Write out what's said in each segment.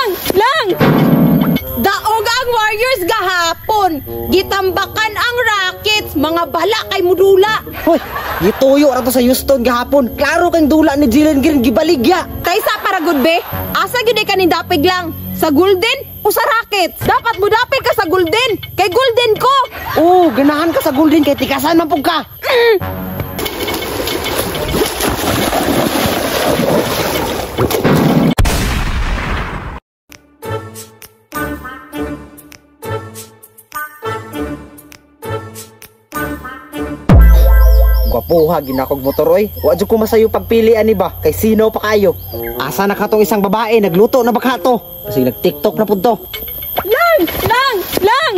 Lang! Lang! Daog ang Warriors gahapon. Gitambakan ang Rockets. Mga bala kay mudula. Hoy, gituyo ra to sa Houston gahapon. Klaro kang dula ni Jalen Green gibaligya. Kaysa para good be, asa gyud ay kaning dapig lang? Sa Golden o sa Rockets? Dapat mo dapig ka sa Golden. Kay Golden ko. Oh, ganahan ka sa Golden kay tikasan man pug ka. Gwapuha ginakog motor oy. Wa jud ko masayo pagpili ani ba kay sino pa kayo. Asa na katong isang babae nagluto na ba ka to? Kasi nag-TikTok na pud to. Lang! Lang! Lang!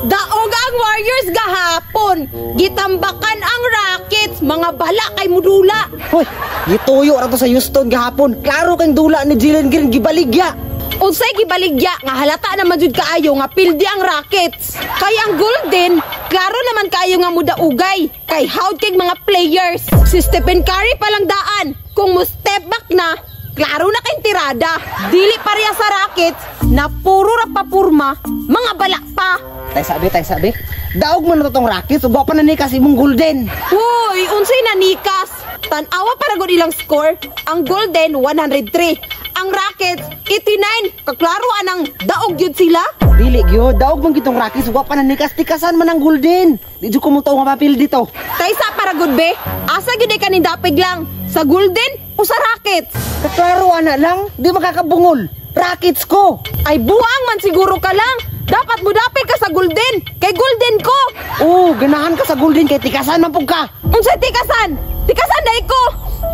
Daog ang Warriors gahapon. Gitambakan ang Rockets. Mga bala kay mudula. Hoy, gituyo ra to sa Houston gahapon. Klaro kang dula ni Jalen Green gibaligya. Unsay gibaligya nga halata naman jud kaayo nga pildi ang Rockets. Kay ang Golden, klaro naman kaayo nga mudaugay kay howd kay mga players. Si Stephen Curry palang daan, kung mo step back na, klaro na kay tirada. Dili pareha sa Rockets na puro ra papurma, mga bala pa. Tay sabi, tay sabi. Daog man na tong Rockets ug wa pa nanikas imong Golden. Hoy, unsay nanikas? Tan-awa para gud ilang score. Ang Golden 103, ang Rockets 89. Kaklaro anang daog gyud sila. Dili gyud, daog man gitong Rockets ug wa pa nanikas, tikasan man ang Golden. Di jud ko mo nga papil dito. Kaysa para gud be, asa gyud ay kaning dapig lang? Sa Golden o sa Rockets? Kaklaro ana lang, di makakabungol. Rockets ko. Ay buang man siguro ka lang. Dapat mo dapig ka sa Golden kay Golden ko. Oh, ganahan ka sa Golden kay tikasan man pug ka. Unsay tikasan? Tikasan dai ko.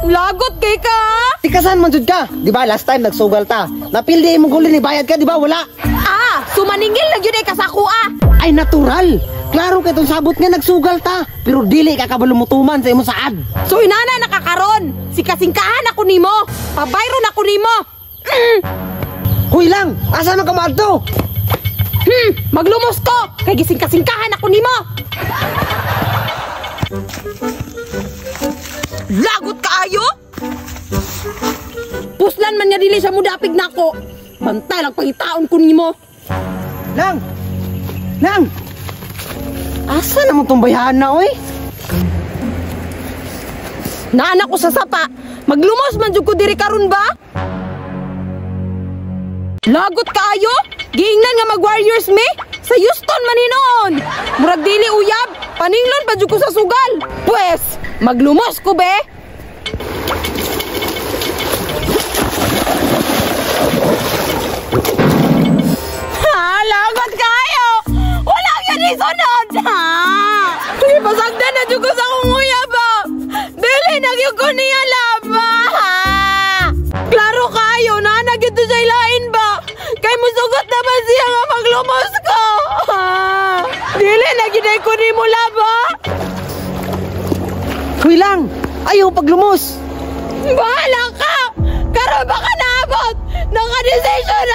Lagot kay ka. Tikasan man jud ka. Di ba last time nagsugal ta? Napildi imong Golden ibayad ka, di ba? Wala. Ah, sumaningil na gyud ay kasako ah. Ay natural. Klaro kay tong sabot nga nagsugal ta, pero dili ka kabalo mutuman sa imong saad. So inana nakakaron. Si kasingkahan ako nimo. Pabayron ako nimo. Huy lang, asa man ka moadto? Maglumos ko kay gising-kasingkahan ako nimo. Lagot kaayo? Puslan man nga dili siya mudapig nako. Bantay lang pangitaon ko nimo. Lang. Lang. Asa na mo tong bayhan na oy? Naanak ko sa sapa. Maglumos man jud ko diri karon ba? Lagot kaayo? Giingnan nga mag-Warriors me? Sa Houston man hinoon. Murag dili uyab, paninglon pa jud ko sa sugal. Pwes, maglumos ko be. Ha, lagot kaayo. Wala gyud isunod. Ha. Pasagdan na jud ko sa akong uyab ba. Dili na gyud ko niya laba. Klaro kaayo na na gyud to siya ilain ba. Kay musugot na ba siya nga maglumos ko? Dili na gyud ko nimo laba. Huy lang, ayaw paglumos. Bahala ka. Karon ba ka naabot? Naka-decision